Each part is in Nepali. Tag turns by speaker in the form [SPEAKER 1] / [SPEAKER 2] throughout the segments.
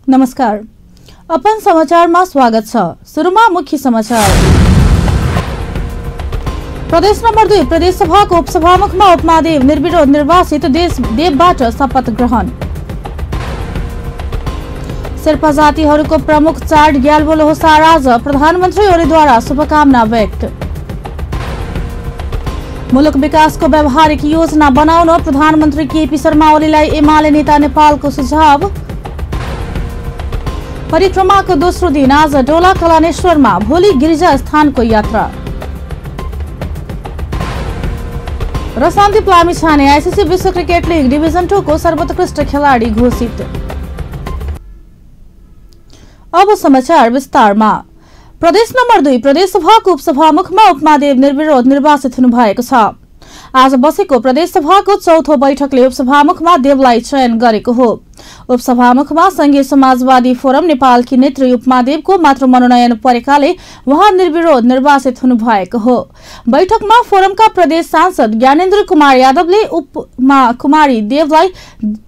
[SPEAKER 1] नमस्कार, अपन समाचारमा स्वागत छ। सुरुमा मुख्य समाचार। प्रदेश नम्बर 2 प्रदेशसभाको उपसभामुखमा उपमहादेव निर्विरोध निर्वाचित देवबाट शपथ ग्रहण। शेर्पा जातिहरूको प्रमुख चाड ग्याल्बो लोहोसार आज प्रधानमन्त्री ओलीद्वारा शुभकामना व्यक्त। मुलुक विकासको व्यावहारिक योजना बनाउन प्रधानमन्त्री केपी शर्मा ओलीलाई एमाले नेता नेपालको सुझाव। परिक्रमाको दोस्रो दिन आज डोला कलानेश्वरमा, भोलि गिरिजा स्थानको यात्रा। र सन्दीप लामिछाने आईसीसी विश्व क्रिकेट लिग डिभिजन 2 को सर्वोत्कृष्ट खेलाडी घोषित। अब समाचार विस्तारमा। प्रदेश नम्बर 2 प्रदेशसभाको उपसभामुखमा उपमहादेव निर्विरोध निर्वाचित हुनुभएको छ। आज बसेको प्रदेशसभाको चौथो बैठकले उपसभामुखमा देवलाई चयन गरेको हो। उपसभामुखमा संघीय समाजवादी फोरम नेपालकी नेत्री उपमहादेवको मात्र मनोनयन परेकाले उहाँ निर्विरोध निर्वाचित हुनुभएको हो। बैठकमा फोरमका प्रदेश सांसद ज्ञानेन्द्र कुमार यादवले उपमा कुमारी देवलाई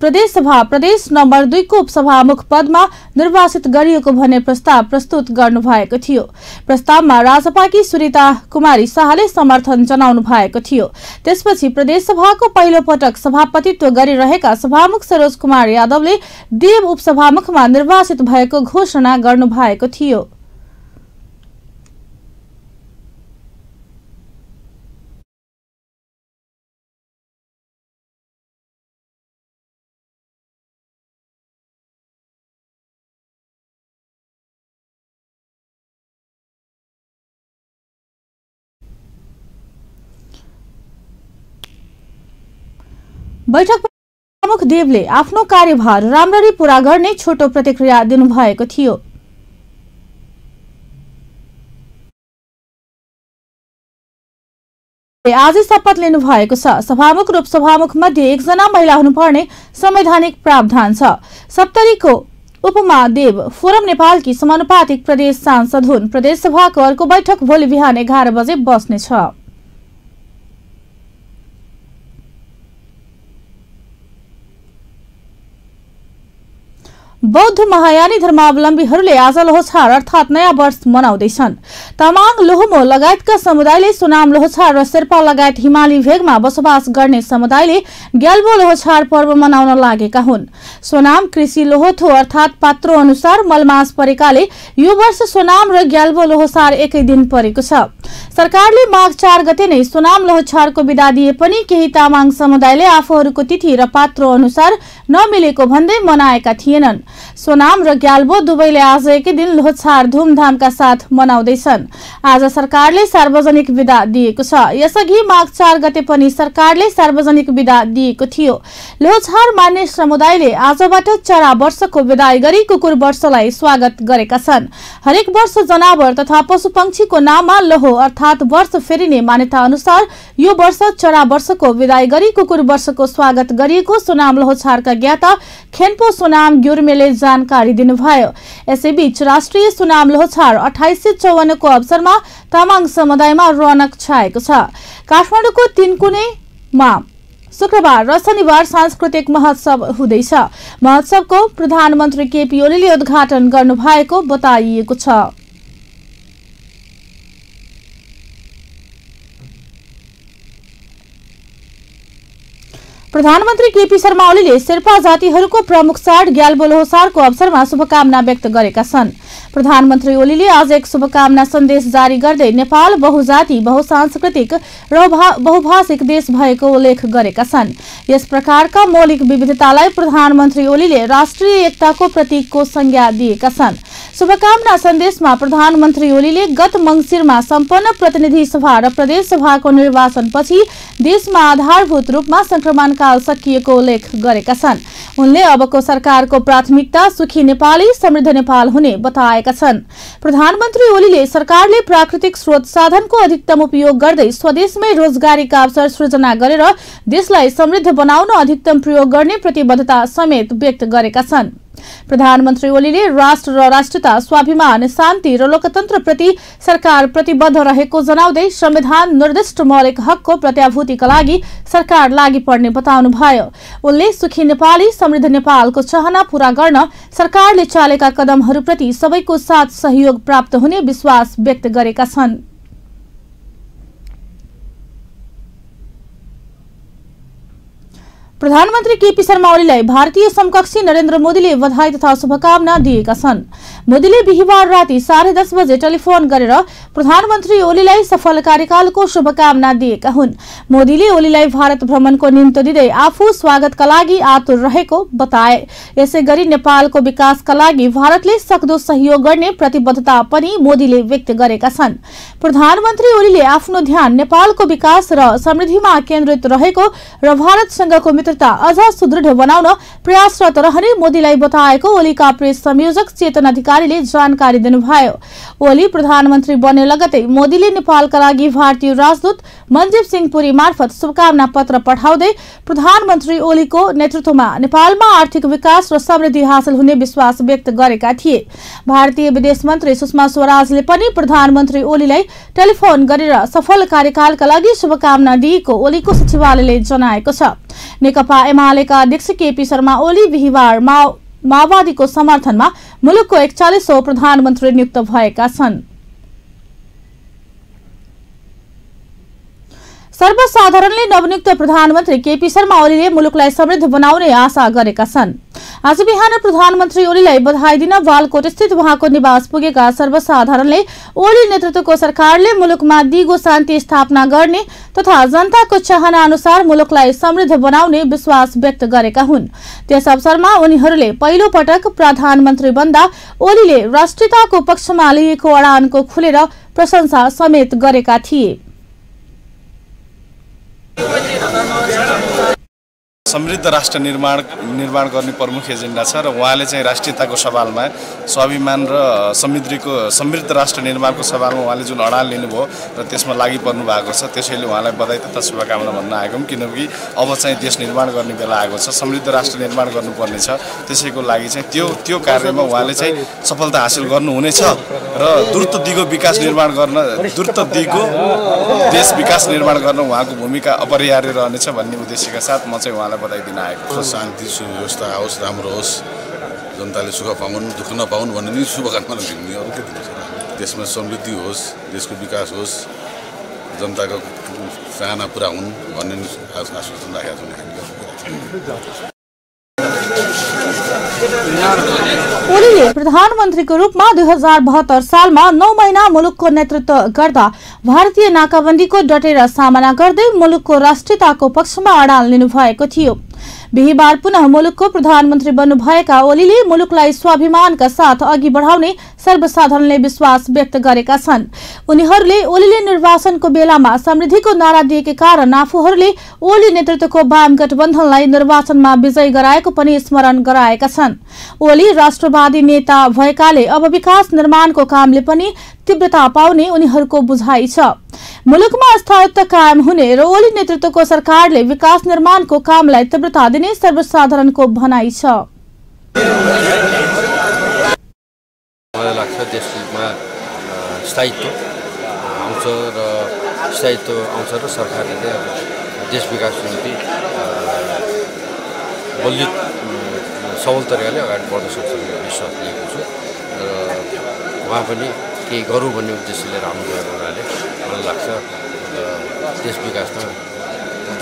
[SPEAKER 1] प्रदेशसभा प्रदेश नम्बर 2 को उपसभामुख पदमा निर्वाचित गरिएको भन्ने प्रस्ताव प्रस्तुत गर्नुभएको थियो। प्रस्तावमा राजपाकी सुरिता कुमारी शाहले समर्थन जनाउनु भएको थियो। त्यसपछि प्रदेशसभाको पहिलो पटक सभापतित्व गरिरहेका सभामुख सरोज कुमार यादवले देव उपसभामुखमा निर्वाचित भएको घोषणा गर्नुभएको थियो। बैठक प्रमुख देवले आफ्नो कार्यभार राम्ररी पूरा गर्ने छोटो प्रतिक्रिया दिनुभएको थियो। आज शपथ लिनु भएको छ। सभामुख र उपसभामुख मध्ये एकजना महिला हुनुपर्ने संवैधानिक प्रावधान छ। 70 उपमा देव फोरम नेपालकी समानुपातिक प्रदेश सांसद हुन्। प्रदेशसभाको अर्को बैठक भोलि बिहान 11 बजे बस्नेछ। बौद्ध महायानी धर्मावलम्बीहरूले आज लोहोछार अर्थात नयाँ वर्ष मनाउँदैछन्। तामाङ, लोहोमो लगायतका समुदायले सोनाम लोहोछार र शेर्पा लगायत हिमाली भेगमा बसोबास गर्ने समुदायले ग्याल्बो लोहोछार पर्व मनाउन लागेका हुन्। सोनाम कृषि लोहोथो अर्थात पात्रो अनुसार मलमास परेकाले यो वर्ष सोनाम र ग्याल्बो लोहोसार एकै दिन परेको छ। सरकारले माघ 4 गते नै सोनाम लोहोछारको बिदा दिए पनि केही तामाङ समुदायले आफूहरूको तिथि र पात्रो अनुसार नमिलेको भन्दै मनाएका थिएनन्। सोनाम र ग्याल्बो दुवैले आज एकै दिन लोहोछार धुमधामका साथ मनाउँदैछन्। आज सरकारले सार्वजनिक बिदा दिएको छ। यसअघि माघ 4 गते पनि सरकारले सार्वजनिक बिदा दिएको थियो। लोहोछार मान्ने समुदायले आजबाट चरा वर्षको बिदाई गरी कुकुर वर्षलाई स्वागत गरेका छन्। हरेक वर्ष जनावर तथा पशुपक्षीको नाममा लोहो अर्थात वर्ष फेरिने मान्यता अनुसार यो वर्ष चरा वर्षको बिदाई गरी कुकुर वर्षको स्वागत गरिएको सोनाम लोहोछारका ज्ञाता खेन्पो सोनाम ग्युर्मेले जानकारी दिनुभयो। यसैबीच राष्ट्रिय सोनाम लोहोछार 2854 को अवसरमा तामाङ समुदायमा रौनक छाएको छ। काठमाडौँको तीनकुनेमा शुक्रबार र शनिबार सांस्कृतिक महोत्सव हुँदैछ। महोत्सवको प्रधानमन्त्री केपी ओलीले उद्घाटन गर्नुभएको बताइएको छ। प्रधानमन्त्री केपी शर्मा ओलीले शेर्पा जातिहरूको प्रमुख चाड ग्याल्बो लोहोसारको अवसरमा शुभकामना व्यक्त गरेका छन्। प्रधानमन्त्री ओलीले आज एक शुभकामना सन्देश जारी गर्दै नेपाल बहुजाति, बहुसांस्कृतिक र बहुभाषिक देश भएको उल्लेख गरेका छन्। यस प्रकारका मौलिक विविधतालाई प्रधानमन्त्री ओलीले राष्ट्रिय एकताको प्रतीकको संज्ञा दिएका छन्। शुभकामना सन्देशमा प्रधानमन्त्री ओलीले गत मंसिरमा सम्पन्न प्रतिनिधि सभा र प्रदेश सभाको निर्वाचनपछि देशमा आधारभूत रूपमा संक्रमणकाल सकिएको उल्लेख गरेका छन्। उनले अबको सरकारको प्राथमिकता सुखी नेपाली, समृद्ध नेपाल हुने बताएका छन्। प्रधानमन्त्री ओलीले सरकारले प्राकृतिक स्रोत साधनको अधिकतम उपयोग गर्दै स्वदेशमै रोजगारीका अवसर सृजना गरेर देशलाई समृद्ध बनाउन अधिकतम प्रयोग गर्ने प्रतिबद्धता समेत व्यक्त गरेका छन्। प्रधानमन्त्री ओलीले राष्ट्र र राष्ट्रियता, स्वाभिमान, शान्ति र लोकतन्त्रप्रति सरकार प्रतिबद्ध रहेको जनाउँदै संविधान निर्दिष्ट मौलिक हकको प्रत्याभूतिका लागि सरकार लागि पर्ने बताउनुभयो। उनले सुखी नेपाली, समृद्ध नेपालको चाहना पूरा गर्न सरकारले चालेका कदमहरूप्रति सबैको साथ सहयोग प्राप्त हुने विश्वास व्यक्त गरेका छन्। प्रधानमन्त्री केपी शर्मा ओलीलाई भारतीय समकक्षी नरेन्द्र मोदीले बधाई तथा शुभकामना दिएका छन्। मोदीले बिहीबार राति 10:30 बजे टेलिफोन गरेर प्रधानमन्त्री ओलीलाई सफल कार्यकालको शुभकामना दिएका हुन्। मोदीले ओलीलाई भारत भ्रमणको निम्तो दिँदै आफू स्वागतका लागि आतुर रहेको बताए। यसैगरी नेपालको विकासका लागि भारतले सक्दो सहयोग गर्ने प्रतिबद्धता पनि मोदीले व्यक्त गरेका छन्। प्रधानमन्त्री ओलीले आफ्नो ध्यान नेपालको विकास र समृद्धिमा केन्द्रित रहेको र भारतसँगको मित्रता अझ सुदृढ बनाउन प्रयासरत रहने मोदीलाई बताएको ओलीका प्रेस संयोजक चेतन अधिकारीले जानकारी दिनुभयो। ओली प्रधानमन्त्री बन्ने लगतै मोदीले नेपालका लागि भारतीय राजदूत मनजीव सिंह पुरी मार्फत शुभकामना पत्र पठाउँदै प्रधानमन्त्री ओलीको नेतृत्वमा नेपालमा आर्थिक विकास र समृद्धि हासिल हुने विश्वास व्यक्त गरेका थिए। भारतीय विदेश मन्त्री सुषमा स्वराजले पनि प्रधानमन्त्री ओलीलाई टेलिफोन गरेर सफल कार्यकालका लागि शुभकामना दिएको ओलीको सचिवालयले जनाएको छ। नेकपा एमालेका अध्यक्ष केपी शर्मा ओली बिहीबार माओवादीको समर्थनमा मुलुकको 41औं प्रधानमन्त्री नियुक्त भएका छन्। सर्वसाधारणले नवनियुक्त प्रधानमन्त्री केपी शर्मा ओलीले मुलुकलाई समृद्ध बनाउने आशा गरेका छन्। आज बिहान प्रधानमन्त्री ओलीलाई बधाई दिन बालकोट स्थित उहाँको निवास पुगेका सर्वसाधारणले ओली नेतृत्वको सरकारले मुलुकमा दिगो शान्ति स्थापना गर्ने तथा जनताको चाहना अनुसार मुलुकलाई समृद्ध बनाउने विश्वास व्यक्त गरेका हुन्। त्यस अवसरमा उनीहरूले पहिलो पटक प्रधानमन्त्री बन्दा ओलीले राष्ट्रियताको पक्षमा लिएको अडानको खुलेर प्रशंसा समेत गरेका थिए।
[SPEAKER 2] समृद्ध राष्ट्र निर्माण गर्ने प्रमुख एजेन्डा छ र उहाँले चाहिँ राष्ट्रियताको सवालमा, स्वाभिमान र समृद्ध राष्ट्र निर्माणको सवालमा उहाँले जुन अडान लिनुभयो र त्यसमा लागि पर्नु भएको छ, त्यसैले उहाँलाई बधाई तथा शुभकामना भन्न आएको। किनकि अब चाहिँ देश निर्माण गर्ने बेला आएको छ, समृद्ध राष्ट्र निर्माण गर्नुपर्ने छ। त्यसैको लागि चाहिँ त्यो कार्यमा उहाँले चाहिँ सफलता हासिल गर्नुहुनेछ र द्रुत दिगो देश विकास निर्माण गर्न उहाँको भूमिका अपरिहार्य रहनेछ भन्ने उद्देश्यका साथ म चाहिँ उहाँलाई बधाई दिन आएको।
[SPEAKER 3] शान्ति सुव्यवस्था आओस्, राम्रो होस्, जनताले सुख पाउन्, दुःख नपाउन् भन्ने नि शुभकामना दिने। अरू के दिन्छ? देशमा समृद्धि होस्, देशको विकास होस्, जनताको चाहना पुरा हुन् भन्ने आश्वासन राखेका छौँ।
[SPEAKER 1] ओलीले प्रधानमन्त्रीको रूपमा 2072 सालमा 9 महिना मुलुकको नेतृत्व गर्दा भारतीय नाकाबन्दीको डटेर सामना गर्दै मुलुकको राष्ट्रियताको पक्षमा अडान लिनुभएको थियो। बिहीबार पुनः मुलुकको प्रधानमन्त्री बन्नुभएका ओलीले मुलुकलाई स्वाभिमानका साथ अघि बढाउने सर्वसाधारणले विश्वास व्यक्त गरेका छन्। उनीहरूले ओलीले निर्वाचनको बेलामा समृद्धिको नारा दिएका कारण आफूहरूले ओली नेतृत्वको वाम गठबन्धनलाई निर्वाचनमा विजय गराएको पनि स्मरण गराएका छन्। ओली राष्ट्रवादी नेता भएकाले अब विकास निर्माणको कामले पनि तीव्रता पाउने उनीहरूको बुझाइ छ। मुलुकमा स्थायित्व कायम हुने र ओली नेतृत्वको सरकारले विकास निर्माणको कामलाई तीव्रता दिने सर्वसाधारणको भनाइ छ।
[SPEAKER 4] मलाई लाग्छ देशमा स्थायित्व आउँछ र सरकारले देश विकासको निम्ति बलियो सबल तरिकाले अगाडि बढ्न सक्छ भन्ने विश्वास लिएको छु र उहाँ पनि केही गरौँ भन्ने उद्देश्य लिएर आउनुभएको हुनाले मलाई लाग्छ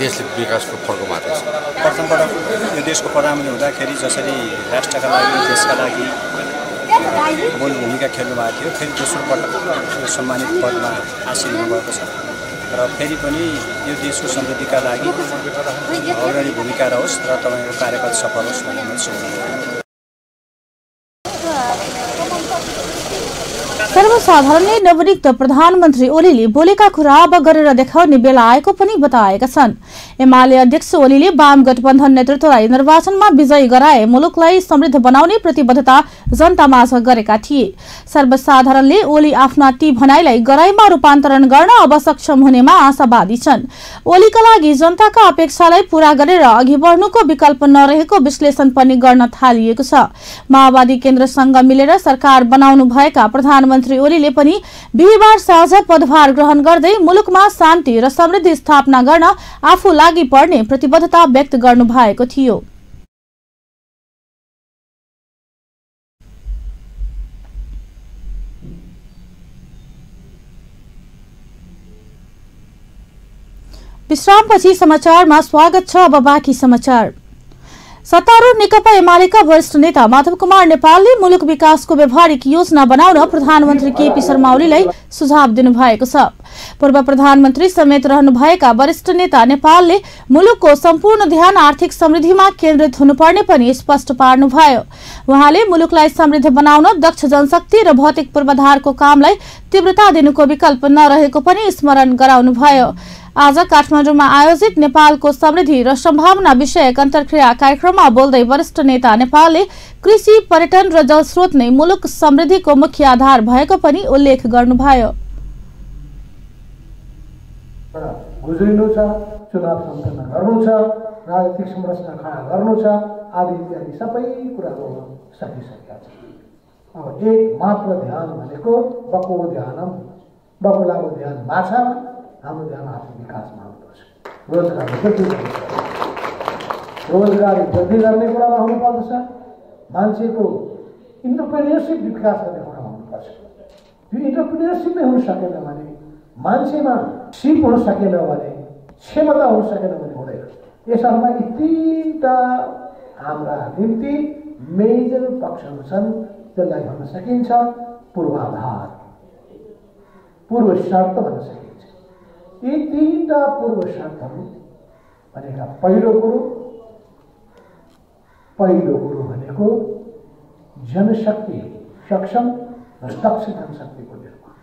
[SPEAKER 4] देशले विकासको फड्को मारेको छ।
[SPEAKER 5] प्रथमपटक यो देशको प्रधानमन्त्री हुँदाखेरि जसरी राष्ट्रका लागि, देशका लागि मूल भूमिका खेल्नु भएको थियो, फेरि दोस्रो पटक सम्मानित पदमा आसीन हुनुभएको छ र फेरि पनि यो देशको समृद्धिका लागि अग्रणी भूमिका रहोस् र तपाईँको कार्यकाल सफल होस् भन्ने मैले शुभकामना।
[SPEAKER 1] सर्वसाधारणले नवनियुक्त प्रधानमन्त्री ओलीले बोलेका कुरा अब गरेर देखाउने बेला आएको पनि बताएका छन्। एमाले अध्यक्ष ओलीले वाम गठबन्धन नेतृत्वलाई निर्वाचनमा विजयी गराए मुलुकलाई समृद्ध बनाउने प्रतिबद्धता जनतामाझ गरेका थिए। सर्वसाधारणले ओली आफ्ना ती भनाइलाई गराइमा रूपान्तरण गर्न अब सक्षम हुनेमा आशावादी छन्। ओलीका लागि जनताका अपेक्षालाई पूरा गरेर अघि बढ्नुको विकल्प नरहेको विश्लेषण पनि गर्न थालिएको छ। माओवादी केन्द्रसँग मिलेर सरकार बनाउनु भएका प्रधानमन्त्री ओलीले पनि बिहिबार साँझ पदभार ग्रहण गर्दै मुलुकमा शान्ति र समृद्धि स्थापना गर्न आफू लागि पर्ने प्रतिबद्धता व्यक्त गर्नु भएको थियो। विश्रामपछि समाचारमा स्वागत छ। अब बाँकी समाचार। सत्तारूढ नेकपा एमालेका वरिष्ठ नेता माधव कुमार नेपालले मुलुक विकासको व्यावहारिक योजना बनाउन प्रधानमन्त्री केपी शर्मा ओलीलाई सुझाव दिनुभएको छ। पूर्व प्रधानमन्त्री समेत रहनुभएका वरिष्ठ नेता नेपालले मुलुकको सम्पूर्ण ध्यान आर्थिक समृद्धिमा केन्द्रित हुनुपर्ने पनि स्पष्ट पार्नुभयो। उहाँले मुलुकलाई समृद्ध बनाउन दक्ष जनशक्ति र भौतिक पूर्वाधारको कामलाई तीव्रता दिनुको विकल्प नरहेको पनि स्मरण गराउनुभयो। आज काठमाडौँमा आयोजित नेपालको समृद्धि र सम्भावना विषयक अन्तर्क्रिया कार्यक्रममा बोल्दै वरिष्ठ नेता नेपालले कृषि, पर्यटन र जलस्रोत नै मुलुक समृद्धिको मुख्य आधार भएको पनि उल्लेख गर्नुभयो।
[SPEAKER 6] गुज्रिनु छ, चुनाव सम्पन्न गर्नु छ, राजनीतिक संरचना खडा गर्नु छ आदि इत्यादि सबै कुराहरू सकिसकेका छ। अब एक मात्र ध्यान भनेको बको ध्यानम, बकुलाको ध्यान माछामा, हाम्रो ध्यान आर्थिक विकासमा हुनुपर्छ। रोजगारी वृद्धि गर्ने कुरामा हुनुपर्दछ। मान्छेको इन्टरप्रेन्योरसिप विकास गर्ने कुरामा हुनुपर्छ। यो इन्टरप्रेन्योरसिप नै हुन सकेन भने, मान्छेमा सिप हुन सकेन भने, क्षमता हुन सकेन भने हुँदैन। यसमा यी तीनटा हाम्रा निम्ति मेजर पक्षहरू छन्। त्यसलाई भन्न सकिन्छ पूर्वाधार, पूर्व शर्त भन्न सकिन्छ। यी तीनटा पूर्व शर्तहरू भनेका पहिलो कुरो भनेको जनशक्ति सक्षम र दक्ष जनशक्तिको निर्माण,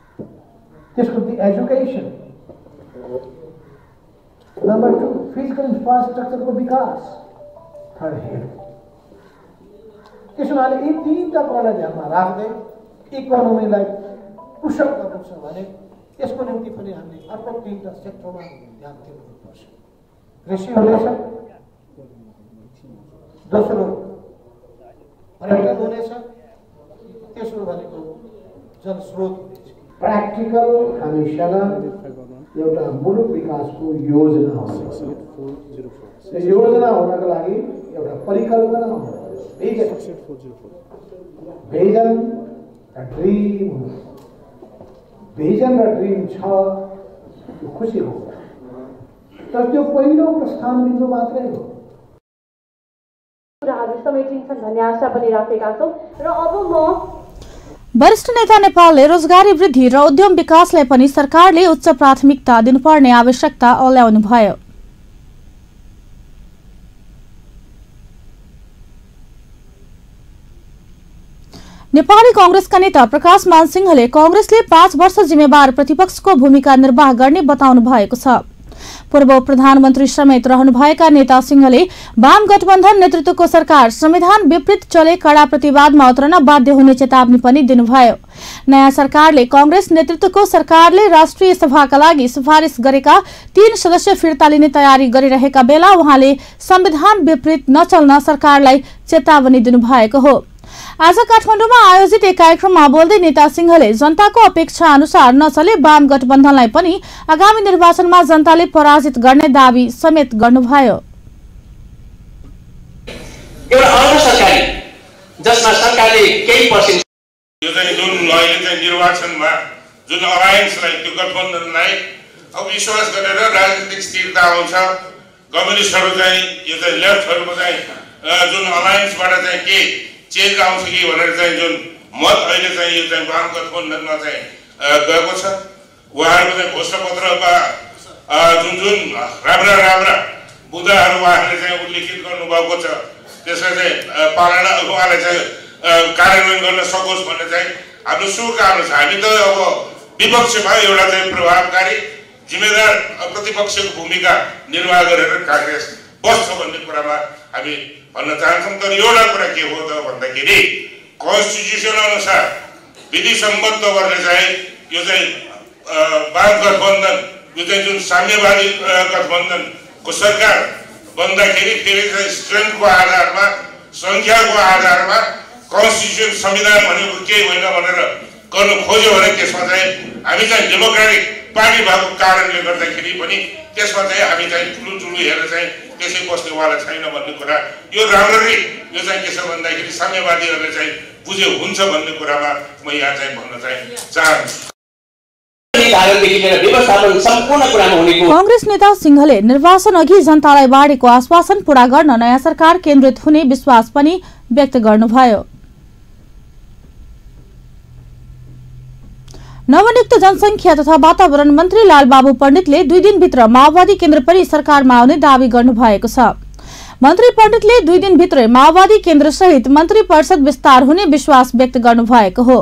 [SPEAKER 6] त्यसको एजुकेसन। नम्बर 2 फिजिकल इन्फ्रास्ट्रक्चरको विकास, थर्ड हेल्थ। त्यसो भए यी तीनटा कुरालाई ध्यानमा राख्दै इकोनोमीलाई पुसअप गर्नु छ भने यसको निम्ति पनि हामीले अर्को तीनटा सेक्टरमा ध्यान दिनुपर्छ। कृषि हुनेछ, दोस्रो पर्यटन हुनेछ, तेस्रो भनेको जलस्रोत हुनेछ। प्र्याक्टिकल हामीसँग एउटा मुलुक विकासको योजना हुनेछ। योजना हुनको लागि एउटा परिकल्पना हुनुपर्छ, भिजन र ड्रिम। भिजन र ड्रिम छ, त्यो खुसी हो, तर त्यो पहिलो प्रस्थान बिन्दु मात्रै हो।
[SPEAKER 1] वरिष्ठ नेता नेपालले रोजगारी वृद्धि र उद्यम विकासलाई पनि सरकारले उच्च प्राथमिकता दिनुपर्ने आवश्यकता औल्याउनुभयो। नेपाली कांग्रेसका नेता प्रकाश मानसिंहले कांग्रेसले 5 वर्ष जिम्मेवार प्रतिपक्षको भूमिका निर्वाह गर्ने बताउनु भएको छ। पूर्व प्रधानमन्त्री समेत रहनुभएका नेता सिंहले वाम गठबन्धन नेतृत्वको सरकार संविधान विपरीत चले कड़ा प्रतिवादमा उत्रन बाध्य हुने चेतावनी पनि दिनुभयो। नयाँ सरकारले कांग्रेस नेतृत्वको सरकारले राष्ट्रिय सभाका लागि सिफारिस गरेका 3 सदस्य फिर्ता लिने तयारी गरिरहेका बेला उहाँले संविधान विपरीत नचल्न सरकारलाई चेतावनी दिनुभएको हो। आज काठमाडौँमा आयोजित एक कार्यक्रममा बोल्दै नेता सिंहले जनताको अपेक्षा अनुसार नचले वाम गठबन्धनलाई पनि आगामी निर्वाचनमा जनताले पराजित गर्ने दावी समेत गर्नुभयो।
[SPEAKER 7] एउटा अर्को सरकारी जसमा सरकारले केही पर्सेन्ट
[SPEAKER 8] यो चाहिँ जुन अहिले चाहिँ निर्वाचनमा जुन अलायन्सलाई त्यो गठबन्धनलाई अब विश्वास गरेर राजनीतिक स्थिरता आउँछ। कम्युनिस्टहरू चाहिँ यो चाहिँ लेफ्टहरूको चाहिँ जुन अलायन्सबाट चाहिँ के चेन्ज आउँछ कि भनेर चाहिँ जुन मत अहिले चाहिँ यो चाहिँ वाम गठबन्धनमा चाहिँ गएको छ। उहाँहरूको चाहिँ घोषणापत्रका जुन राम्रा मुद्दाहरू उहाँहरूले चाहिँ उल्लेखित गर्नुभएको छ त्यसलाई चाहिँ पालना उहाँले चाहिँ कार्यान्वयन गर्न सकोस् भन्ने चाहिँ हाम्रो शुभकामना छ। हामी त अब विपक्षमा एउटा चाहिँ प्रभावकारी जिम्मेदार प्रतिपक्षको भूमिका निर्वाह गरेर कांग्रेस बस्छ भन्ने कुरामा हामी भन्न चाहन्छौँ। तर एउटा कुरा के हो त भन्दाखेरि कन्स्टिट्युसन अनुसार विधि सम्बद्ध गर्ने चाहिँ यो चाहिँ वाम गठबन्धन यो चाहिँ जुन साम्यवादी गठबन्धनको सरकार बन्दाखेरि फेरि चाहिँ स्ट्रेन्थको आधारमा संख्याको आधारमा कन्स्टिट्युसन संविधान भनेको केही होइन भनेर गर्नु खोज्यो भने त्यसमा चाहिँ हामी चाहिँ डेमोक्रेटिक पार्टी भएको कारणले गर्दाखेरि पनि त्यसमा चाहिँ हामी चाहिँ ठुलो हेरेर चाहिँ त्यसै बस्नेवाला छैन भन्ने कुरा यो राम्ररी यो चाहिँ के छ भन्दाखेरि साम्यवादीहरूले चाहिँ बुझे हुन्छ भन्ने कुरामा म यहाँ चाहिँ भन्न चाहिँ चाहन्छु।
[SPEAKER 1] कांग्रेस नेता सिंहले निर्वाचन अघि जनतालाई बाँडेको आश्वासन पूरा गर्न नयाँ सरकार केन्द्रित हुने विश्वास पनि व्यक्त गर्नुभयो। नवनियुक्त जनसंख्या तथा वातावरण मन्त्री लालबाबु पण्डितले 2 दिनभित्र माओवादी केन्द्र पनि सरकारमा आउने दावी गर्नुभएको छ। मन्त्री पण्डितले 2 दिनभित्रै माओवादी केन्द्र सहित मन्त्री परिषद विस्तार हुने विश्वास व्यक्त गर्नुभएको हो।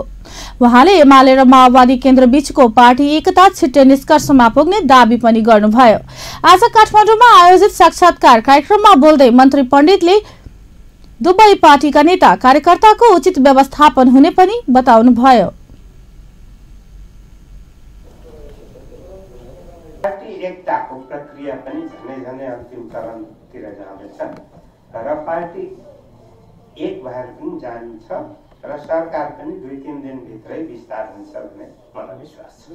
[SPEAKER 1] उहाँले एमाले र माओवादी केन्द्र बीचको पार्टी एकता छिट्टै निष्कर्षमा पुग्ने दावी पनि गर्नुभयो। आज काठमाडौँमा आयोजित साक्षात्कार कार्यक्रममा बोल्दै मन्त्री पण्डितले दुवै पार्टीका नेता कार्यकर्ताको उचित व्यवस्थापन हुने पनि बताउनुभयो।
[SPEAKER 9] पार्टी एकताको प्रक्रिया पनि झनै अन्तिम चरणतिर जाँदैछ र पार्टी एक भएर पनि जान्छ र सरकार पनि 2-3 दिनभित्रै विस्तार हुन्छ भन्ने मलाई विश्वास छ।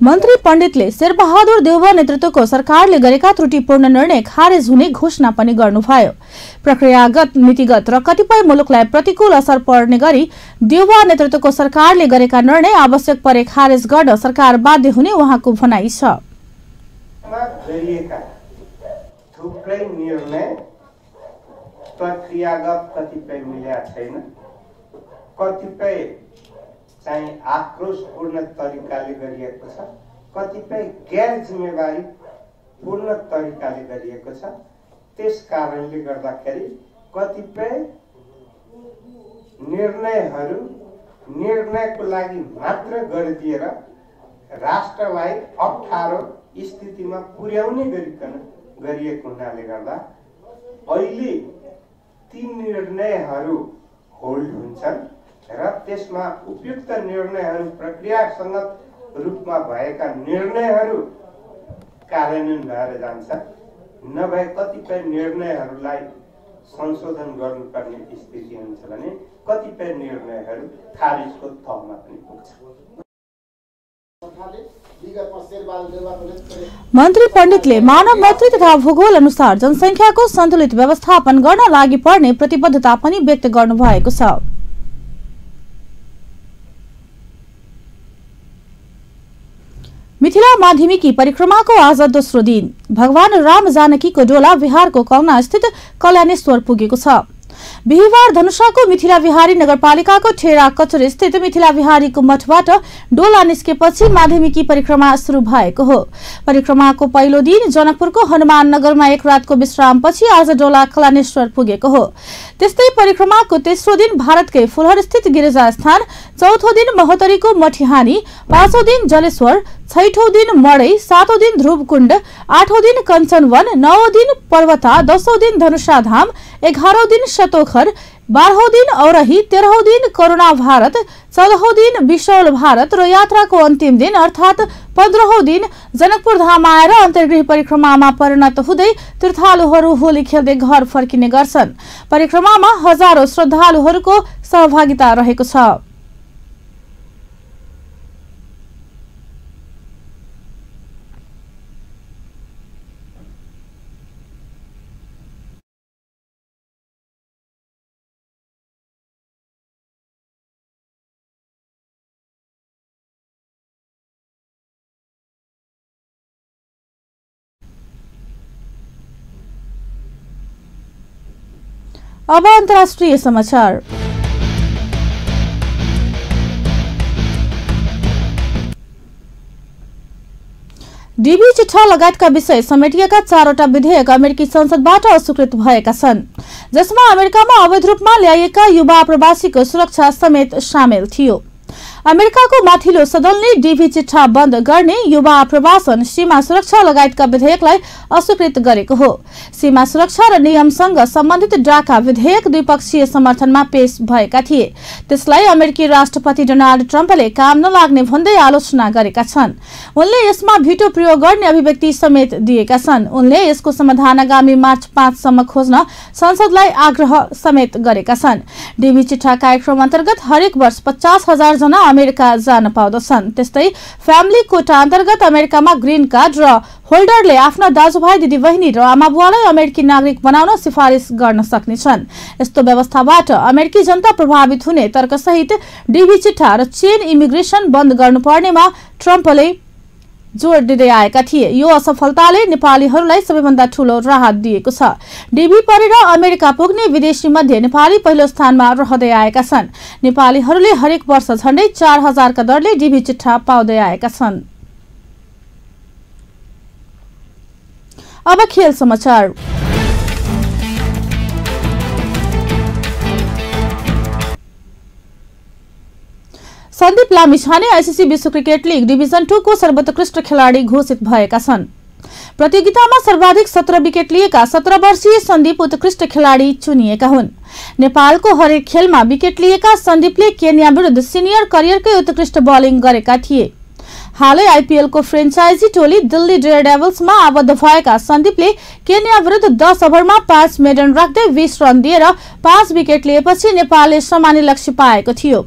[SPEAKER 1] मन्त्री पण्डितले शेरबहादुर देउवा नेतृत्वको सरकारले गरेका त्रुटिपूर्ण निर्णय खारेज हुने घोषणा पनि गर्नुभयो। प्रक्रियागत, नीतिगत र कतिपय मुलुकलाई प्रतिकूल असर पर्ने गरी देउवा नेतृत्वको सरकारले गरेका निर्णय आवश्यक परे खारेज गर्न सरकार बाध्य हुने उहाँको भनाइ छ।
[SPEAKER 9] थुप्रै निर्णय प्रक्रियागत कतिपय मिल्या छैन, कतिपय चाहिँ आक्रोशपूर्ण तरिकाले गरिएको छ, कतिपय गैर जिम्मेवारी पूर्ण तरिकाले गरिएको छ। त्यस कारणले गर्दाखेरि कतिपय निर्णयको लागि मात्र गरिदिएर राष्ट्रलाई अप्ठ्यारो स्थितिमा पुर्याउने गरिएको हुनाले गर्दा अहिले ती निर्णयहरू होल्ड हुन्छन् र त्यसमा उपयुक्त निर्णयहरू प्रक्रियासङ्गत रूपमा भएका निर्णयहरू कार्यान्वयन भएर जान्छ। नभए कतिपय निर्णयहरूलाई संशोधन गर्नुपर्ने स्थिति हुन्छ भने कतिपय निर्णयहरू खारिजको तहमा पनि पुग्छ।
[SPEAKER 1] मन्त्री पण्डितले मानव मैत्री तथा भूगोल अनुसार जनसंख्याको सन्तुलित व्यवस्थापन गर्न लागि पर्ने प्रतिबद्धता पनि व्यक्त गर्नुभएको छ। मिथिला माध्यमिकी परिक्रमाको आज दोस्रो दिन भगवान राम जानकीको डोला बिहारको कलना स्थित कल्याणेश्वर पुगेको छ। बिहिबार धनुषाको मिथिला विहारी नगरपालिकाको ठेरा कचुर स्थित मिथिला विहारीको मठबाट डोला निस्केपछि माध्यमिकी परिक्रमा शुरू भएको हो। परिक्रमाको पहिलो दिन जनकपुरको हनुमान नगरमा एक रातको विश्रामपछि आज डोला कल्याणेश्वर पुगेको हो। त्यस्तै परिक्रमाको तेस्रो दिन भारतकै फुलहर स्थित गिरिजा स्थान, चौथो दिन महोत्तरीको मठिहानी, पाँचौं दिन जलेश्वर, छैठौं दिन मडै, सातौं दिन ध्रुवकुण्ड, आठौं दिन कञ्चनवन, नौौं दिन पर्वता, दशौं दिन धनुषाधाम, 11औं दिन शतोखर, 12औं दिन औरही, 13औं दिन करुणा भारत, 14औं दिन विशौल भारत र यात्राको अन्तिम दिन अर्थात 15औं दिन जनकपुर धाम आएर अन्तर्गृह परिक्रमामा परिणत हुँदै तीर्थालुहरू होली खेल्दै घर फर्किने गर्छन्। परिक्रमामा हजारौं श्रद्धालुहरूको सहभागिता रहेको छ। अब अन्तर्राष्ट्रिय समाचार। डीबी चिट्ठा लगायतका विषय समेटिएका 4वटा विधेयक अमेरिकी संसदबाट अस्वीकृत भएका छन्, जसमा अमेरिकामा अवैध रूपमा ल्याइएका युवा प्रवासीको सुरक्षा समेत सामेल थियो। अमेरिकाको माथिल्लो सदनले डीबी चिट्ठा बन्द गर्ने, युवा प्रवासन, सीमा सुरक्षा लगायतका विधेयकलाई अस्वीकृत गरेको हो। सीमा सुरक्षा र नियमसँग सम्बन्धित डाका विधेयक द्विपक्षीय समर्थनमा पेश भएका थिए। त्यसलाई अमेरिकी राष्ट्रपति डोनाल्ड ट्रम्पले काम नलाग्ने भन्दै आलोचना गरेका छन्। उनले यसमा भिटो प्रयोग गर्ने अभिव्यक्ति समेत दिएका छन्। उनले यसको समाधान आगामी मार्च 5 सम्म खोज्न संसदलाई आग्रह समेत गरेका छन्। डीबी चिट्ठा कार्यक्रम अन्तर्गत हरेक वर्ष 50,000 जना अमेरिका जान पाउँदछन्। त्यस्तै फ्यामिली कोटा अन्तर्गत अमेरिकामा ग्रीन कार्ड र होल्डरले आफ्ना दाजुभाइ, दिदीबहिनी र आमाबुवालाई अमेरिकी नागरिक बनाउन सिफारिस गर्न सक्नेछन्। यस्तो व्यवस्थाबाट अमेरिकी जनता प्रभावित हुने तर्कसहित डीबी चिट्ठा र चेन इमिग्रेसन बन्द गर्नुपर्नेमा ट्रम्पले जोड दिँदै आएका थिए। यो असफलताले नेपालीहरूलाई सबैभन्दा ठूलो राहत दिएको छ। डीबी परेर अमेरिका पुग्ने विदेशी मध्ये नेपाली पहिलो स्थानमा रहँदै आएका छन्। नेपालीहरूले हरेक वर्ष झण्डै 4,000 का दरले डीबी चिट्ठा पाउँदै आएका छन्। अब खेल समाचार। सन्दीप लामिछाने आईसीसी विश्व क्रिकेट लीग डिभिजन 2 को सर्वोत्कृष्ट खेलाडी घोषित भएका छन्। प्रतियोगितामा सर्वाधिक 17 विकेट लिएका 17 वर्षीय सन्दीप उत्कृष्ट खेलाडी चुनिएका हुन्। नेपालको हरेक खेलमा विकेट लिएका सन्दीपले केन्या विरुद्ध सिनियर करियरकै उत्कृष्ट बलिङ गरेका थिए। हालै आईपीएल को फ्रेन्चाइजी टोली दिल्ली डेयरडेभिल्समा आबद्ध भएका सन्दीपले केन्या विरुद्ध 10 ओभरमा 5 मेडन राख्दै 20 रन दिएर 5 विकेट लिएपछि नेपालले सामान्य लक्ष्य पाएको थियो।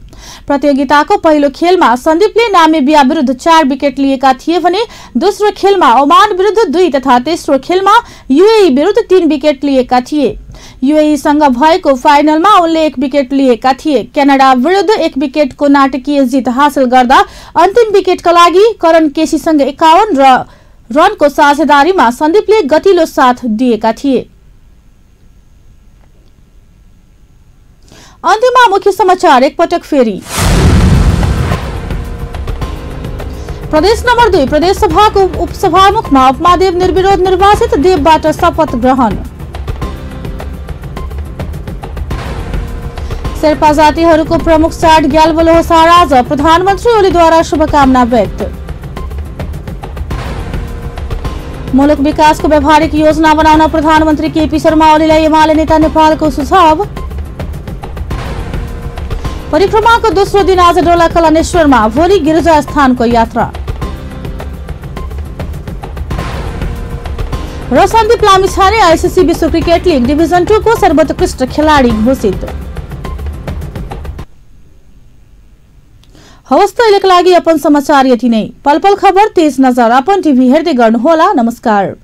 [SPEAKER 1] प्रतियोगिताको पहिलो खेलमा सन्दीपले नामिबिया विरुद्ध 4 विकेट लिएका थिए भने दोस्रो खेलमा ओमान विरुद्ध 2 तथा तेस्रो खेलमा यूएई विरुद्ध 3 विकेट लिएका थिए। यूएई सँग भएको फाइनलमा उनले 1 विकेट लिएका थिए। क्यानाडा विरुद्ध 1 विकेटको नाटकीय जित हासिल गर्दा अन्तिम विकेटका लागि करण केसीसँग 51 रनको साझेदारीमा सन्दीपले गतिलो साथ दिएका थिए। अन्त्यमा मुख्य समाचार एकपटक फेरि। प्रदेश नम्बर 2 प्रदेश सभाको उपसभामुखमा उपमादेव निर्विरोध निर्वाचित, देवबाट शपथ ग्रहण। शेर्पा जातिहरूको प्रमुख चाड ग्याल्बो लोसार आज, प्रधानमन्त्री ओलीद्वारा शुभकामना व्यक्त। मुलुक विकासको व्यावहारिक योजना बनाउन प्रधानमन्त्री केपी शर्मा ओलीलाई एमाले नेता नेपालको सुझाव। परिक्रमाको दोस्रो दिन आज डोला कलानेश्वरमा, भोलि गिरिजा स्थानको यात्रा। र सन्दीप लामिछाने आईसीसी विश्व क्रिकेट लीग डिभिजन 2 को सर्वोत्कृष्ट खेलाडी घोषित। हवस् त अहिलेका लागि अपन समाचार यति नै। पल पल खबर, तेज नजर अपन टिभी हेर्दै गर्नुहोला। नमस्कार।